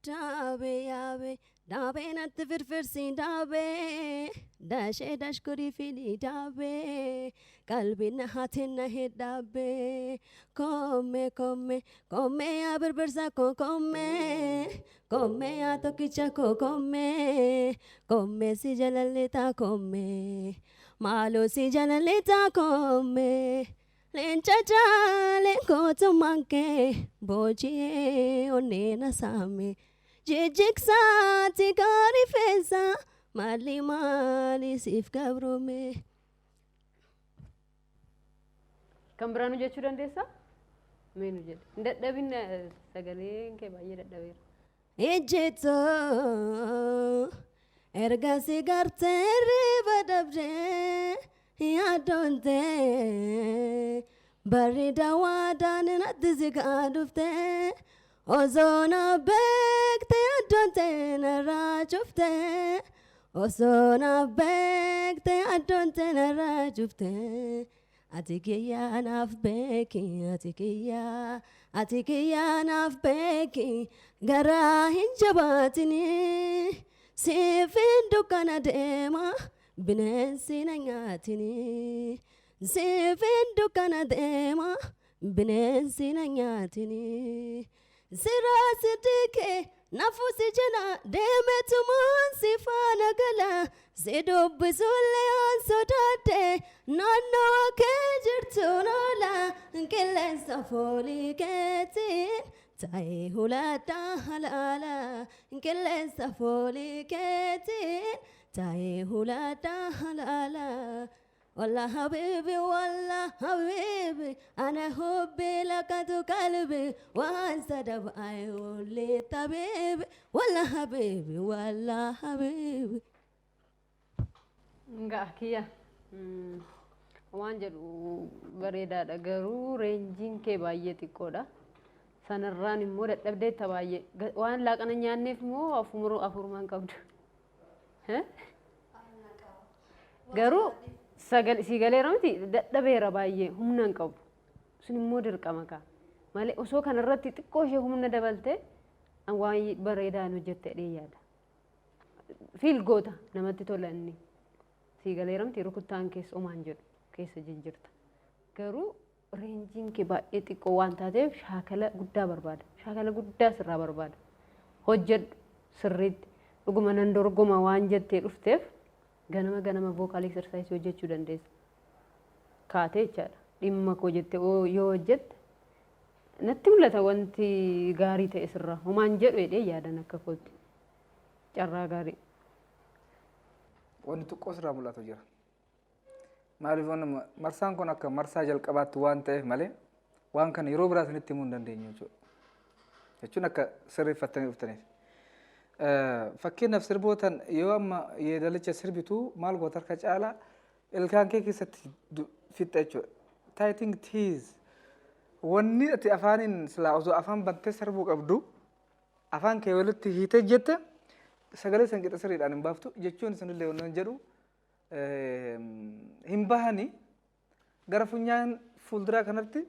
Daabee yaabee daabee natti firfirsi daabee dashee dashkurii fili daabee qalbiin na hatiin na hidhaabee koomee koomee koomee yaa birbirsa koo koomee koomee yaa tokkicha koo koomee koomee si jalallitaa koomee maaloo si jalallitaa koomee. Leenca jaalee gootummaan kee booji'ee onnee na saame. Jijjigsaati gaarii feesa maali maali siif gabroome. Kan biraa nu jechuu dandeessaa? Mee nu jedhe. Hin dadhabin, sagaleen kee baay'ee dadhabeera. Ejjeetoo erga si gartee riba dabdee yaaddoon barri dawaadhaan natti si dhuftee osoo na beekte yaaddoon narraa cuftee osoo na beekte yaaddoon narraa cuftee. Ati kiyyaa naaf beeki, ati kiyyaa, ati kiyyaa naaf beeki, garaa hin jabaatini. Siifin dukkana deema, bineensi na nyaatini. Siifin dukkana deema, bineensi na nyaatini. Siraa siddiqee nafu si jala deemetumaan si faana gala si dubbisuullee aan sodaadhe naannawa kee jirtu loola qilleensa foolii keetiin ta'ee huladhaa halaala qilleensa foolii keetiin ta'ee huladhaa halaala. والله حبيبي، والله حبيبي، أنا حبي لك قلبي وأنسى دبعي لي طبيبي، والله حبيبي، والله حبيبي. Ngaa kiyya waan jedhu bareedaadha, garuu reenjiin kee baay'ee xiqqoodha. Sanarraan immoo dadhabdeetta baay'ee. Waan laaqana nyaanneef immoo afurumaan qabdu. Garuu sagal sii galeera miti, dadhabeera baay'ee, humna hin qabu. Sun immoo dirqama kaa. Malee osoo kanarratti xiqqoo ishee humna dabalte waan bareedaa hojjette jedhee yaada. Fiil goota, namatti tola inni. Sii galeera miti, rukuttaan keessa omaan jedhu keessa jijjiirta. Garuu reenjiin kee baay'ee xiqqoo waan taateef shaakala guddaa barbaada. Shaakala guddaa sirraa barbaada. Hojjedhu sirriitti. Dhuguma nan dorgoma waan jettee dhufteef ganama ganama vocal exercise hojjechuu dandeessa. Kaatee jechaadha. Dhimma koo jettee yoo hojjette natti mul'ata wanti gaarii ta'e sirraa. Homaan jedhu jedhee yaadan akka kootti. Carraa gaarii. Wanni xiqqoo sirraa mul'atu jira. Maaliif marsaan kun akka marsaa jalqabaatti waan ta'eef malee waan kana yeroo biraa isinitti himuu hin dandeenyu jechuudha. Jechuun akka sirreeffattanii dhuftaniif. Fakkeenyaaf, sirbootan yoo amma yeedalicha sirbitu maal goota? Harka caalaa ilkaan kee keessatti fixxa jechuudha. Tightening teeth, wanni ati afaaniin silaa osoo afaan bantee sirbuu qabdu afaan kee walitti hiitee jette sagalee san qixa sirriidhaan hin baaftu jechuun isinillee wannan jedhu hin bahani, gara funyaan fuulduraa kanatti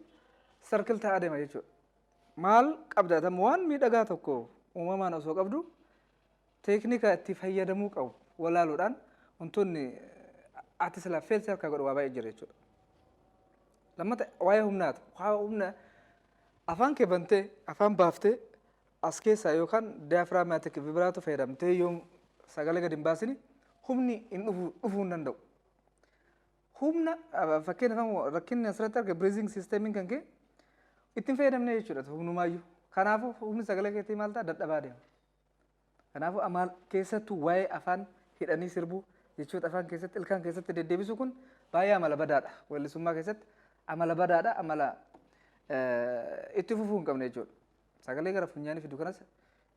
circle ta'aa deema jechuudha. Maal qabda? Tam waan miidhagaa tokko uumamaan osoo qabdu teeknika itti fayyadamuu qabu walaaluudhaan wantoonni ati silaa feelsi harkaa godhu waa baay'ee jira jechuudha. Lammata waa'ee humnaati. Waa'ee humna afaan kee bantee afaan baaftee as keessaa yookaan diaphragmatic vibrato fayyadamtee yoo sagalee gadi hin baasini humni hin dhufu, dhufuu hin danda'u. Humna fakkeenyaaf rakkinni asirratti arge breathing systemiin kan kee ittiin fayyadamne jechuudha humnumaayyuu. Kanaafuu humni sagalee keetii maal ta'a? Dadhabaa deema. Kanaafuu amaal keessattuu waa'ee afaan hidhanii sirbuu jechuudha, afaan keessatti ilkaan keessatti deddeebisuu kun baay'ee amala badaadha. Weellisummaa keessatti amala badaadha, amala itti fufuu hin qabne jechuudha. Sagalee gara funyaanii fidu kanas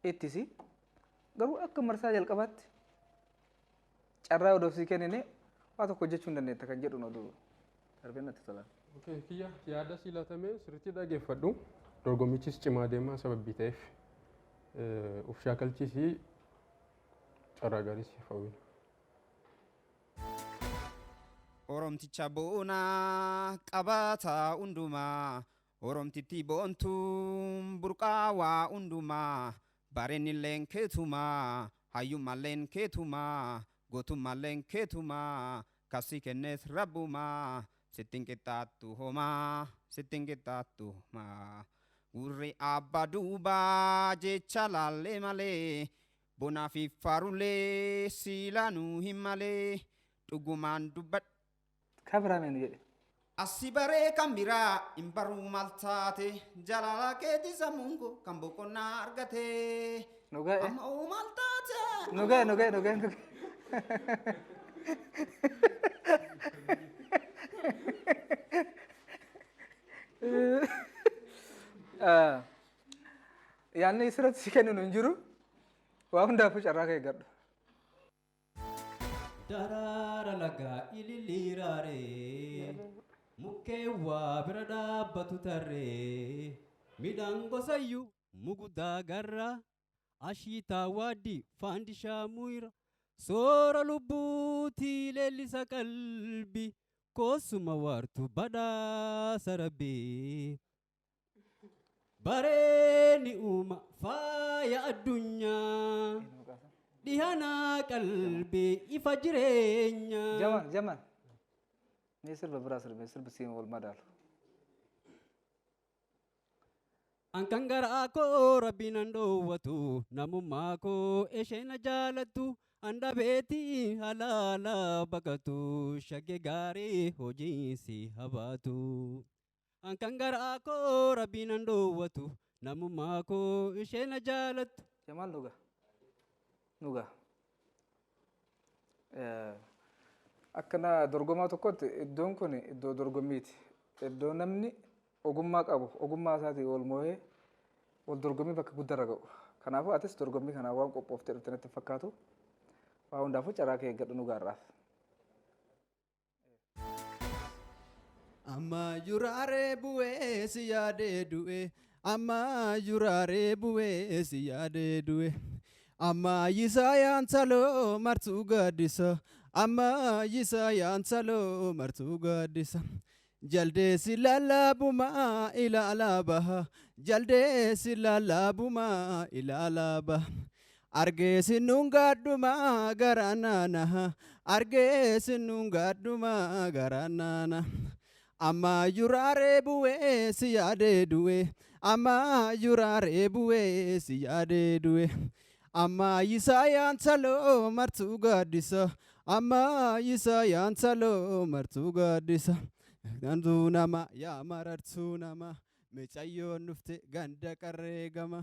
ittisi. Garuu akka marsaa jalqabaatti carraa odoo sii kennine waa tokko hojjechuu hin dandeetta kan jedhu oduu darbee natti tola. Okay, kiyya yaada sii laatame sirriitti dhaggeeffadhu. Dorgommichis cimaa deemaa sababii ta'eef of shaakalchiisii, carraa gaarii siif hawwina. Oromticha boonaa qabaataa hundumaa, Oromtitti boontuun burqaa waa hundumaa. Bareenilleen keetumaa, hayyummalleen keetumaa, gootummalleen keetumaa, kasii kennees rabbumaa, sittiin qixxaattu homaa, sittiin qixxaattu homaa. Gurri abbaa duubaa jecha laallee malee, bonaa fi faarulee siilaanuu hin malee, dhugumaan dubbadhu. Kan biraa meenu jedhe. Asii baree kan biraa hin baruu maal taate, jaalala keetii sammuun koo kan boqonnaa argate. Nu ga'e. Amma oo maal taate? Nu ga'e, nu ga'e, nu ga'e, nu ga'e. Yaadni sirratti si kennu hin jiru. Waa hundaafuu carraa kee eeggadhu. Daraara lagaa ililiiraaree mukkeen waa bira dhaabbatu tarree midhaan gosayyuu muguddaa garra ashiitaa waaddii faandishaa muyira soora lubbuutii leellisa qalbii koosuma waartu badhaasa rabbii. Bareeni uuma faaya addunyaa. Dhihanaa qalbii ifa jireenyaa. Jamal, Jamal. Mee sirba biraa sirbe, sirba siin wal madaalu. An kan garaa koo rabbiin an dhoowwatu, namummaa koo isheen na jaalattu, an dhabeetii halaala baqatu, shagge gaarii hojii si habaatu. An kan garaa koo rabbiin an dhoowwatu, namummaa koo isheen na jaalattu. Jamal, nuga. Nuga. Akkana dorgomaa tokkotti iddoon kun iddoo dorgommiiti. Iddoo namni ogummaa qabu ogummaa isaatii wal moo'ee wal dorgommii bakka guddaarra ga'u. Kanaafuu atis dorgommii kanaan waan qophooftee dhufte natti hin fakkaatu. Waa hundaafuu carraa kee eeggadhu, nu gaarraaf. Amma juraaree bu'ee si yaadee du'e. Amma juraaree bu'ee si yaadee du'e. Amma yisaayaan saloo martuu gaaddisa. Amma yisaayaan saloo martuu gaaddisa. Jaldeessi lallaabumaa ilaalaa baha. Jaldeessi lallaabumaa ilaalaa baha. Argeessi nuun gaadhumaa garaa naana. Argeessi nuun gaadhumaa garaa naana. Amma juraaree bu'ee si yaadee du'e. Amma juraaree bu'ee si yaadee du'e. Amma yisaayaan saloo martuu gaaddisa. Amma yisaayaan saloo martuu gaaddisa. Gantuu nama yaa marartuu nama, micayyoon dhufte ganda qarree gama.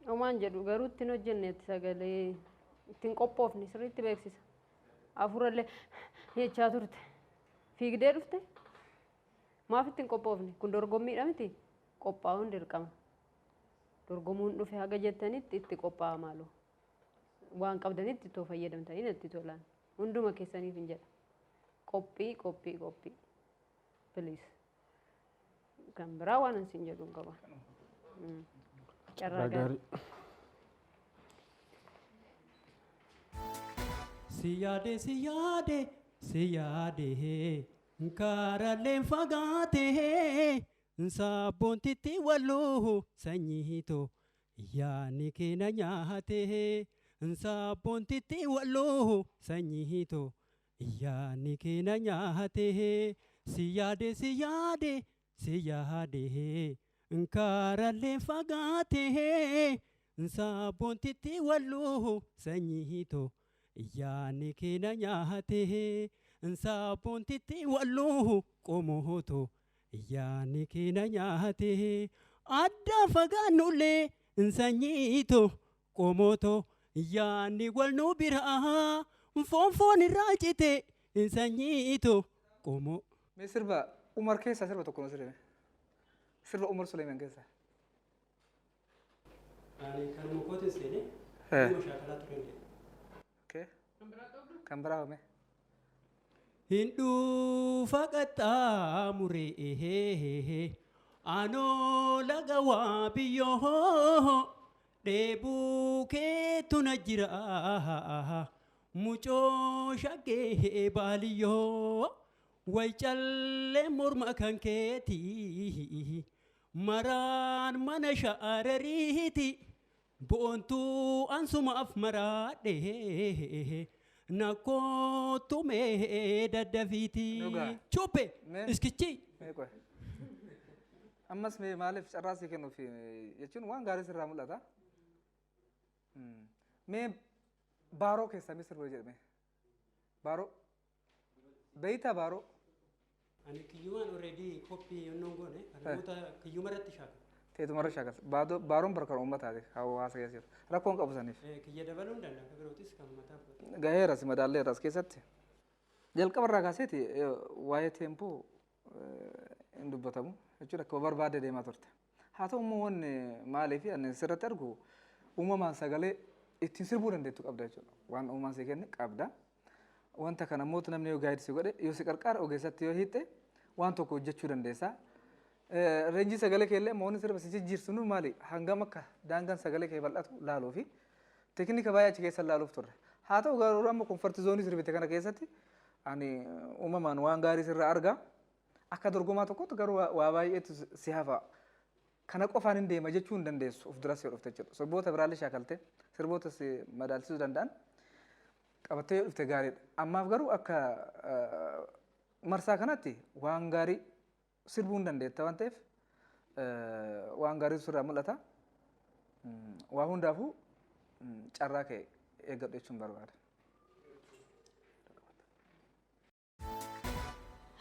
Homaan jedhu garuu ittiin hojjenneetti sagalee ittiin qophoofne sirriitti beeksisa. Afurallee jechaa turte. Fiigdee dhufte. Maaf ittiin qophoofne? Kun dorgommiidha miti? Qophaa'uun dirqama. Dorgomuun dhufe haga jettanitti itti qophaa'a maaloo. Waan qabdanitti ittoo fayyadamtanii natti tolaan. Hunduma keessaniif hin jedha. Qophii, qophii, qophii. Please. Kan biraa waan ansin jedhu hin qaban. Carraa gaarii. Si yaade, si yaade, si yaade, karaaleen fagaate, sabboontitti walloo sanyiitoo yaani keena nyaate, sabboontitti walloo sanyiitoo yaani keena nyaate. Si yaade, si yaade, si yaade, karaaleen fagaate, sabboontitti walloo sanyiitoo yaani keena nyaate, sabboontitti walloo qomootoo yaani keena nyaate. Adda fagaannullee sanyiitoo qomootoo yaani wal nu biraa foon foon irraa cite sanyiitoo qomoo. Mee sirba Umar keessaa sirba tokko nu sirbe. Sirba Umar Suleiman keessaa. Ani kanuma kootiin seenee dhuma shaakalaa ture jedhe. Okay. Kan biraa home. Hin dhufa qaxxaamuree, anoo laga waa biyyoo, dheebuu keetu na jira, mucoo shaggee baaliyyoo, way callee morma kan keetii. Maraan mana sha'arariiti boontuu ansumaaf maraadhe nakkootumee daddafiiti. Dhugaa. Chuppe Mee. iskichi. Mee qoy. Ammas mee maaliif carraa sii kennuuf jechuun waan gaarii sirraa mul'ata. Mee baaroo keessaa mee sirba jedhame. Baaroo. Beeytaa baaroo. Ani kiyyumaan already koppii yennoo goone namoota kiyyuma irratti shaakalu. Teetumarra shaakalta. Baaroon barkan uummataati hawaasa keessa jiru. Rakkoon qabu saniif. Kiyya dabaluu hin danda'a akka birootis kan mataa fudhate. Gaheeras madaalleeras keessatti. Jalqaba irraa kaaseeti waa'ee tempo hin dubbatamu jechuudha akka barbaade deemaa turte. Haa ta'u immoo wanni maaliif ani sirratti argu uumamaan sagalee ittiin sirbuu dandeettu qabda jechuudha. Waan uumamaan si kenne qabda. Wanta kana immoo namni yoo guide si godhe yoo si qarqaara ogeessatti yoo hiixxe waan tokko hojjechuu dandeessa. Range sagalee kee illee amma wanni sirba si jijjiirsu maali hangam akka daangaan sagalee kee bal'atu laaluu fi teeknika baay'ee achi keessa laaluuf turre. Haa ta'u garuu amma comfort zone sirbite kana keessatti ani uumamaan waan gaarii sirraa argaa. Akka dorgomaa tokkotti garuu waa baay'eetu si hafa. Kana qofaan hin deema jechuu hin dandeessu of duras yoo dhufte jechuudha. Sirboota biraallee shaakaltee sirboota si madaalchisuu danda'an qabattee yoo dhufte gaariidha. Ammaaf garuu akka marsaa kanatti waan gaarii sirbuu hin dandeetta waan ta'eef waan gaariitu sirraa mul'ata. Waa hundaafuu carraa kee eeggadhu jechuun barbaada.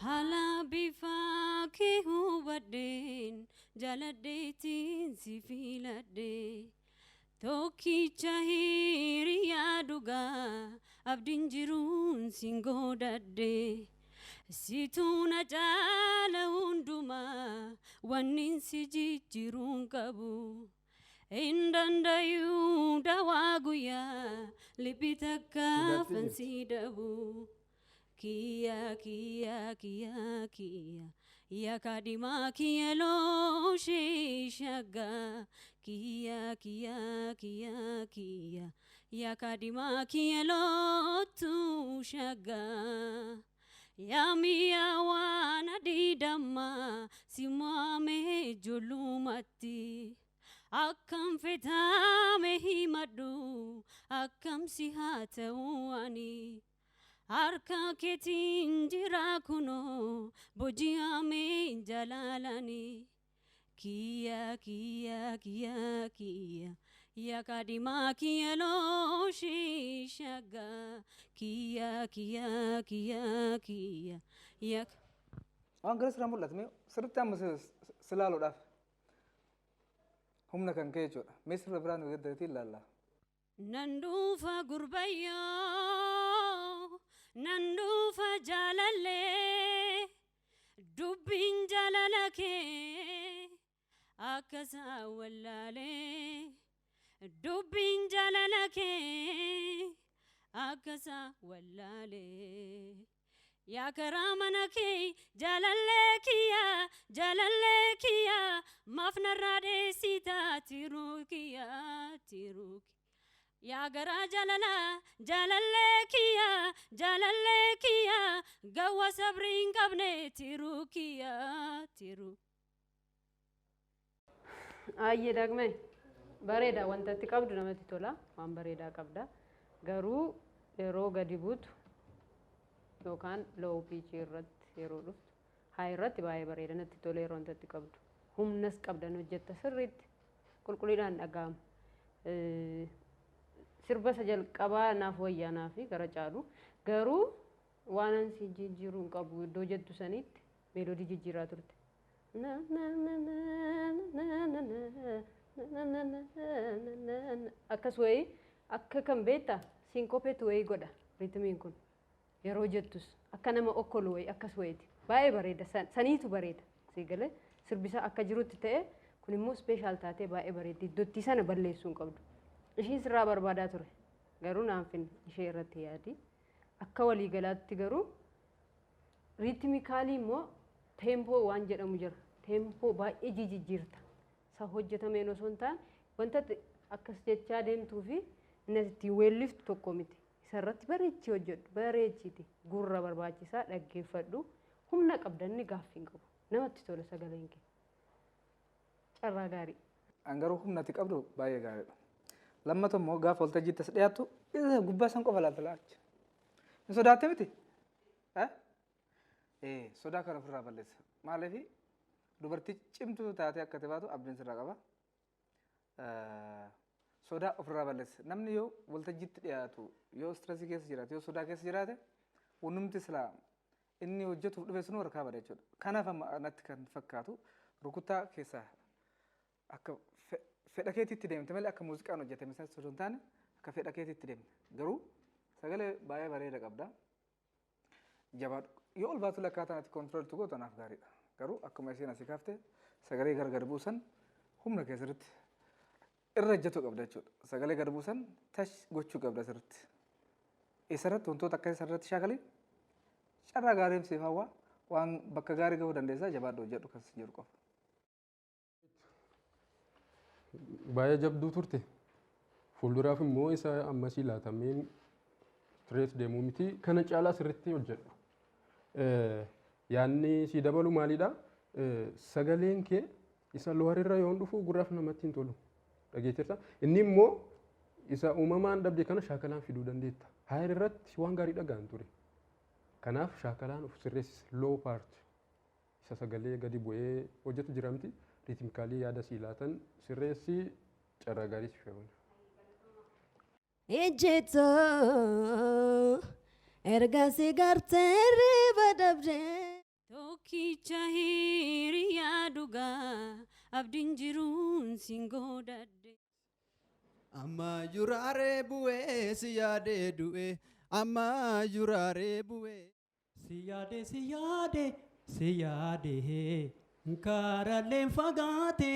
Haala bifa kee hubadheen jaaladheetiin si filadhe. Tokkicha hiriyaa dhugaa abdiin jiruun siin godhadhe. Situu na caala hundumaa wannin si jijjiiruun qabu. Hin dandayuu dawaa guyyaa liphi takka fansi dhabu. Kiyya kiyya kiyya kiyya ya kadima kiyya looshee shagga kiyya kiyya kiyya kiyya ya kadima kiyya lootu shagga. Yaa mi'a waan adii damma si maame ijoollumatti. Akkam fetame himadhu akkam si haa ta'u ani. Harka keetiin jira kunoo booji'amee jaalalani. Kiyya kiyya kiyya kiyya ya kadima kiyya looshee shagga kiyya kiyya kiyya kiyya ya. Waan gara sirraa mul'atu mee sirriitti amma si laaluudhaaf humna kan ka'e jechuudha. Mee sirba biraan nu gaddatii ilaalla. Nan dhufa gurbayyoo, nan dhufa jaalallee, dubbiin jaalala kee akkasaa wallaalee. Dubbiin jaalala kee akkasaa wallaalee. Yaa karaa mana kee jaalallee kiyya jaalallee kiyya maaf narraa dheessitaa tiruu kiyya tiruu kiyya. Yaa garaa jaalalaa jaalallee kiyya jaalallee kiyya gawwa sabrii hin qabne tiruu kiyya tiruu. Ayyee Daagmee bareeda wanta itti qabdu namatti tola waan bareedaa qabda garuu yeroo gadi buutu yookaan low pitch irratti yeroo dhuftu high irratti baay'ee bareeda natti tola yeroo wanta itti qabdu humnas qabdan hojjetta sirriitti qulqullinaan dhaga'ama. Sirba isa jalqabaa naaf wayyaa naaf gara caalu garuu waan an si jijjiiruu hin qabu iddoo jettu sanitti melody jijjiiraa turte. Na na na na na na na na na na na na akkas wayii akka kan beektaa syncopate wayii godha rhythmiin kun yeroo jettus akka nama okkolu wayii akkas wayiiti baay'ee bareeda saniitu bareeda si galee sirbisaa akka jirutti ta'e kun immoo special taatee baay'ee bareeddi iddootti sana balleessuu hin qabdu. Ishiin sirraa barbaadaa ture garuu naan finne ishee irratti yaadi akka waliigalaatti garuu rhythmically immoo tempo waan jedhamu jira tempo baay'ee jijjiirta isa hojjetameen osoo hin taane wanta akkas jechaa deemtuu fi inni ittiin weelliftu tokko miti isarratti bareechii hojjedhu bareechiiti gurra barbaachisaa dhaggeeffadhu humna qabda inni gaaffii hin qabu namatti tola sagaleen kee. Carraa gaarii. An garuu humna ati qabdu baay'ee gaariidha. Lammata immoo gaafa waltajjiitti as dhiyaattu isa gubbaa san qofa laalta laacha. Hin sodaatte miti? Eh? Sodaa kana ofirraa balleessa. Maaliif dubartii cimtuu taatee akka ati baatu abdiin sirraa qaba. Sodaa ofirraa balleessa. Namni yoo waltajjiitti dhiyaatu, yoo stress keessa jiraate, yoo sodaa keessa jiraate, wanumti silaa inni hojjetuuf dhufe sun harkaa bada jechuudha. Kanaaf amma natti kan fakkaatu rukuttaa keessaa akka fedha keetiitti deemte malee akka muuziqaan hojjetame sana osoo hin taane akka fedha keetiitti deemte. Garuu sagalee baay'ee bareeda qabda. Jabaadhu. Yoo ol baatu akkaataa ati control gootu anaaf gaariidha. Garuu akkuma isheen asii kaafte sagalee gargar buusan humna kee sirriitti irra ejjetu qabda jechuudha. Sagalee gad buusan tash gochuu qabda sirriitti. Isarratti wantoota akkasii sirriitti shaakalii carraa gaarii siif hawwa, waan bakka gaarii gahuu dandeessaa, jabaadhu, hojjedhu kan si jedhu qofa. Baay'ee jabduu turte. Fuulduraaf immoo isa ammasii laatameen stress deemuu miti. Kana caalaa sirriitti hojjedhu. Yaadni si dabalu maalidha? Sagaleen kee isa lower irra yoon dhufu gurraaf namatti hin tolu. Dhageettirta? Inni immoo isa uumamaan dhabde kana shaakalaan fiduu dandeetta. Higher irratti waan gaarii dhagaan ture. Kanaaf shaakalaan of sirreessisa. Low part isa sagalee gadi bu'ee hojjetu jira miti. Rhythmically yaada sii laatan sirreessi, carraa gaarii si fe'uun. Ejjeetoo erga si gartee riba dabdee. Tokkicha hiriyaa dhugaa abdiin jiruun siin godhadhe. Amma juraaree bu'ee si yaadee du'e, amma juraaree bu'ee. Si yaade, si yaade, si yaade, karaaleen fagaate.